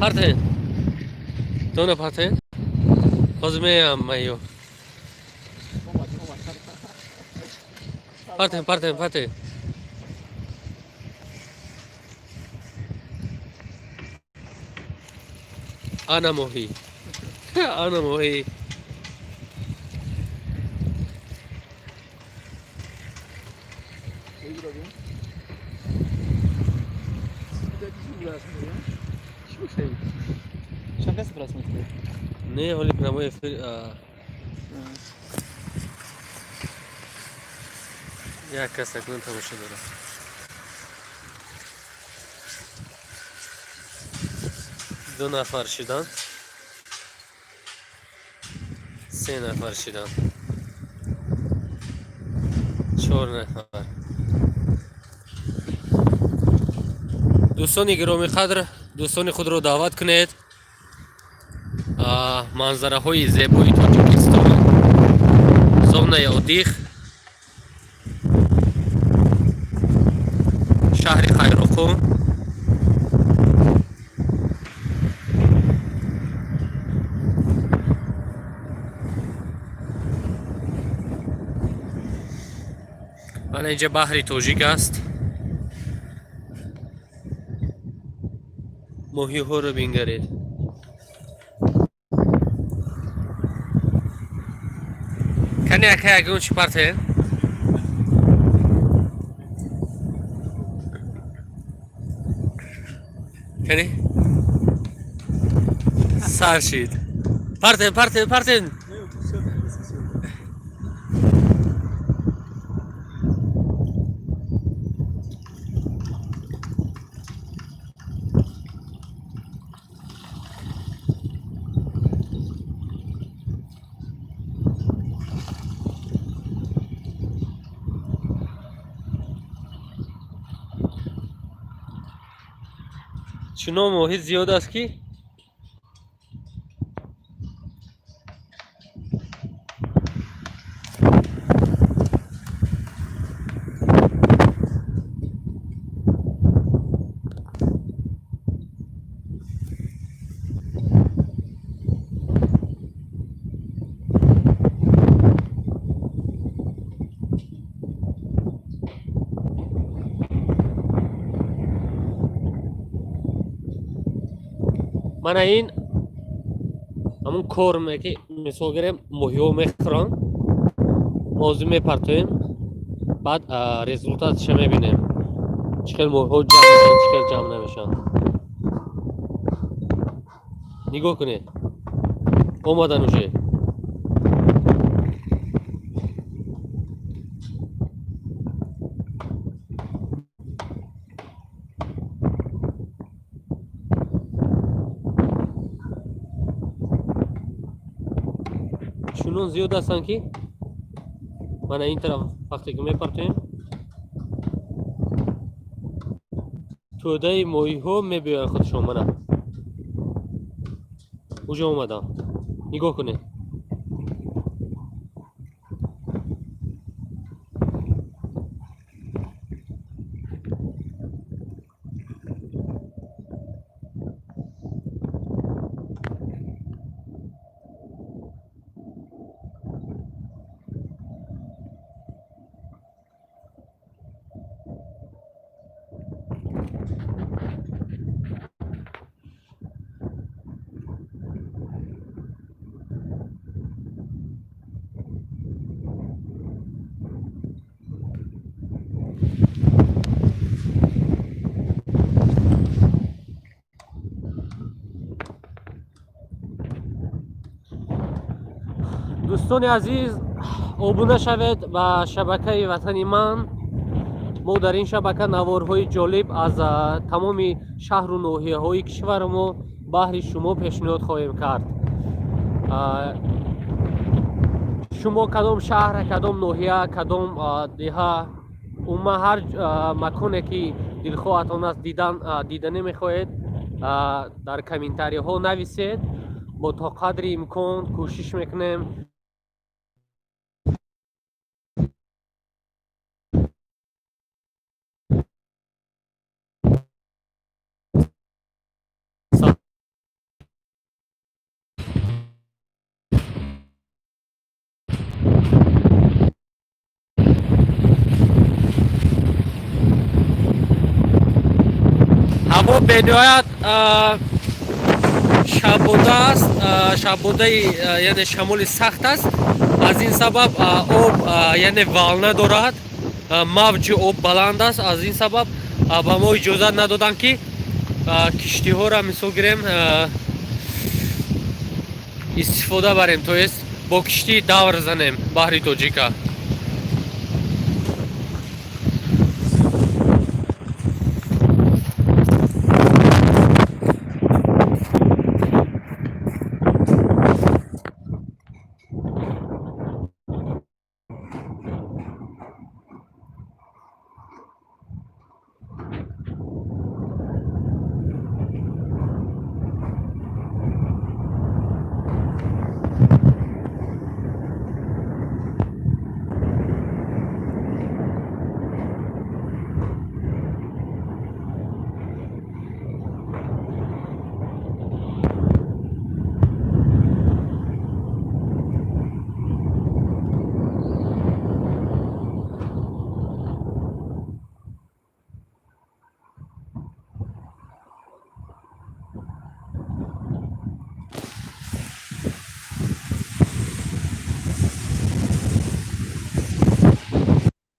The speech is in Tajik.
Партен. Дона партен. Ҳозир меям маё. Партен, партен, партен. Ана моҳӣ. Ана моҳӣ. Не, ҳоли прямой эфир. Як кас акнун тамошо дорад. Ду нафар шуданд. Се нафар шуданд. Чор нафар. Дӯстони гиромиқадр, дӯстони худро даъват кунед. Манзараҳои зебои Тоҷикистон, зонаи отдых, шаҳри Хайроқум. Мана инҷа баҳри Тоҷик аст. Моҳиҳоро бингаред. Кани, ака, ягон чӣ партем? Кани? Сар шид. Партем, партем, партем. Чунон моҳӣ зиёд аст, ки мана ин ҳамун корме, ки мисол гирем, моҳиҳо мехӯранд. Ҳозир мепартоем, баъд результатша мебинем, чӣ хел моҳиҳо ҷамъ мешаванд, чӣ хел ҷамъ намешаванд. Нигоҳ кунед, омадан уже. Чунон зиёд ҳастанд, ки мана ин тараф вақте ки мепартоем, тӯдаи моҳиҳо мебиёянд худшон. Мана, уҷо омадам, нигоҳ кунед. Дӯстони азиз, обуна шавед ба шабакаи Ватани ман. Мо дар ин шабака наворҳои ҷолиб аз тамоми шаҳру ноҳияҳои кишвари мо баҳри шумо пешниҳод хоҳем кард. Шумо кадом шаҳр, кадом ноҳия, кадом деҳа, умуман ҳар маконе, ки дилхоҳатон аст, дидан диданӣ мехоҳед, дар комментариҳо нависед. Мо то қадри имкон кӯшиш мекунем. Ҳаво бениҳоят шабода аст, шабодаи, яъне шамоли сахт аст. Аз ин сабаб об, яъне волна дорад, мавҷи об баланд аст. Аз ин сабаб ба мо иҷозат надоданд, ки киштиҳоро, мисол гирем, истифода барем, то есть бо киштӣ давр занем баҳри Тоҷика.